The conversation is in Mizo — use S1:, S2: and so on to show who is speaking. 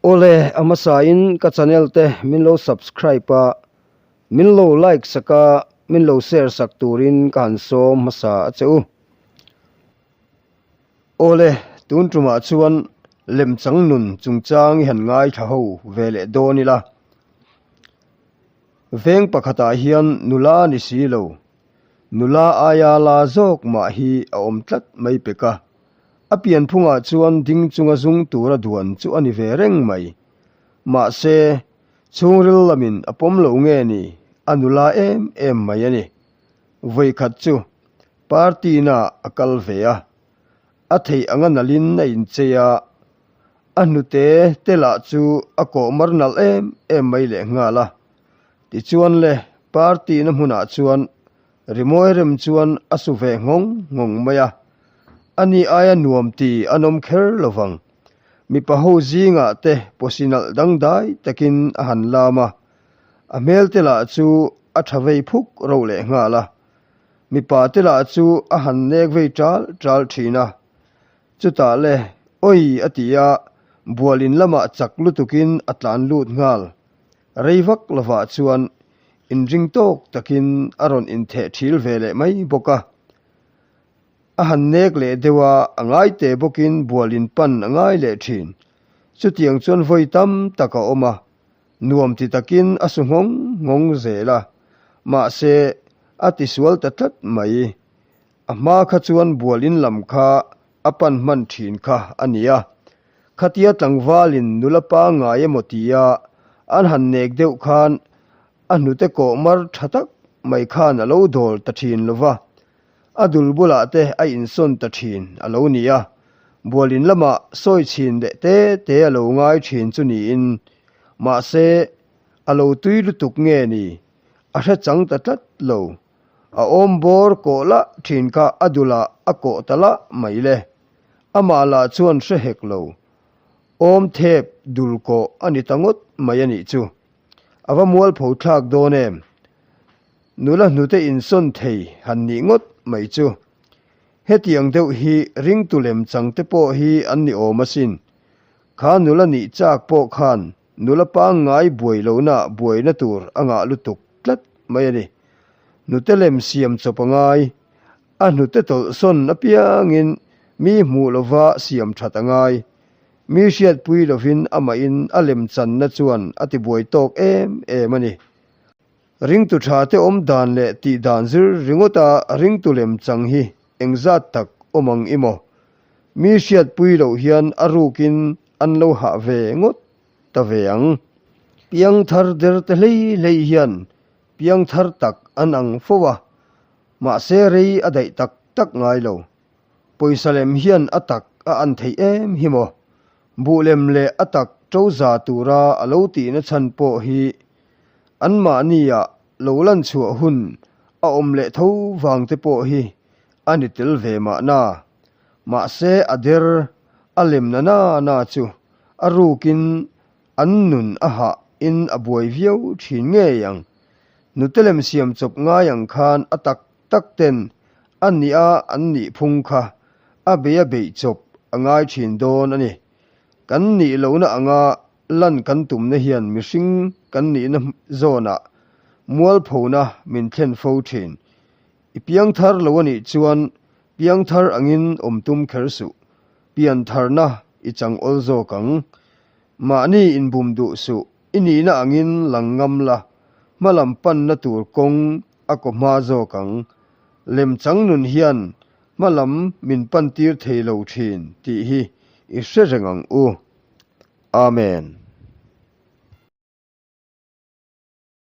S1: Awle, a hmasain ka channel te min lo subscribe a, min lo like sak a, min lo share sak turin ka han sawm hmasa a che u. Awle, tun tumah chuan lemchang nun chungchang i han ngaithla ho ve leh dawn ila. Veng pakhatah hian nula ni si lo, nula aia la zawk mah hi a awm tlat mai pek a. A pianphungah chuan ding chunga zung tura duan chu a ni ve reng mai. Mahse, chhungril lamin a pawm lo nge ni, a nula em em mai a ni. Vawikhat chu party na a kal ve a, a theih anga nalhin a inchei a, a hnute te lah chu a kawh mar nalh em em mai lehnghal a. Tichuan le, party na hmunah chuan rimawi rem chuan a su ve nghawng nghawng mai a, ani aia nuam ti an awm kher lo vang. Mipa ho zingah te pawsi nalh dangdai takin a han lam a, a hmel te lah chu a tha vei phuk ro lehnghal a. Mipa te lah chu a han nek vei ṭal ṭal ṭhin a. Chutah le, Awi! a ti a, bual in lamah chak lutukin a tlan lut nghal. Rei vak lovah chuan inring tawk takin a rawn intheh ṭhil ve leh mai bawk a. A han nek leh deuh a, a ngai teh bawkin bual in pan a ngai leh ṭhin. Chutiang chuan vawi tam tak a awm a, Nuam ti takin a su nghawng nghawng zel a, mahse a tisual ta tlat mai. A hma kha chuan bual in lam kha a pan hman thin kha a ni a. Khatia tlangvalin nula pangngai emaw tia an han nek deuh khan a hnute kawh mar tha tak mai khan a lo dawl ta thin lo va. A dul bulah te a insawn ta thin a lo ni a, bualin lamah sawi chhin leh te te a lo ngai thin chu niin, mahse a lo tui lutuk nge ni, a hre chang ta tlat lo. A awm bawr kawh lah thin kha a dulah a kawh ta lah mai le. Amah lah chuan hre hek lo. Awm thep dul kawh a ni ta ngawt mai a nih chu. A va mualpho thlak dawn em? Nula hnute insawn thei han nih ngawt mai chu. Hetiang deuh hi ringtu lem chang te pawh hi an ni awm asin. Kha nula nih chak pawh khan nula pangngai buai lohna buaina tur a ngah lutuk tlat mai a ni. Nute lem siam chawp a ngai. A hnute tawlhsawn apiangin mi hmuh lova siam that a ngai. Mi hriatpui lovin amahin a lem channa chuan a tibuai tawk em em a ni. Ringtu tha te awm dan leh tih dan zir ringawta ringtu lem chang hi engzat tak awm ang i maw? Mi hriatpui loh hian a rukin an lo hah ve ngawt ta ve ang. Piangthar der te hlei hlei hian piangthar tak an ang fo a, mahse rei a daih tak tak ngai lo. Pawisa lem hian a tak a an theih em hi maw? Buh lem leh a tak to za tura a lo tihna chhan pawh hi anmahnia lo lan chhuah hun a awm leh tho vang te pawh hi a ni tel ve mahna. Mahse a der a lem na na na chu a rukin an nun a hah in a buai viau thin ngei ang. Nute lem siam chawp ngai ang khan a tak tak ten a nia an nih phung kha a bei a beih chawp a ngai thin dawn a ni. Kan nih lohna anga lan kan tumna hian mihring kan nihna zawnah mualphona min thlen fo thin. I piangthar lo a nih chuan piangthar angin awm tum kher suh, piantharna i chang awl zawk ang. Mahni inbum duh suh, i nihna angin lang ngam la, hmalam panna tur kawng a kaw hma zawk ang. Lemchang nun hian hmalam min pantir thei lo thin tih hi i hre reng ang u. Amen.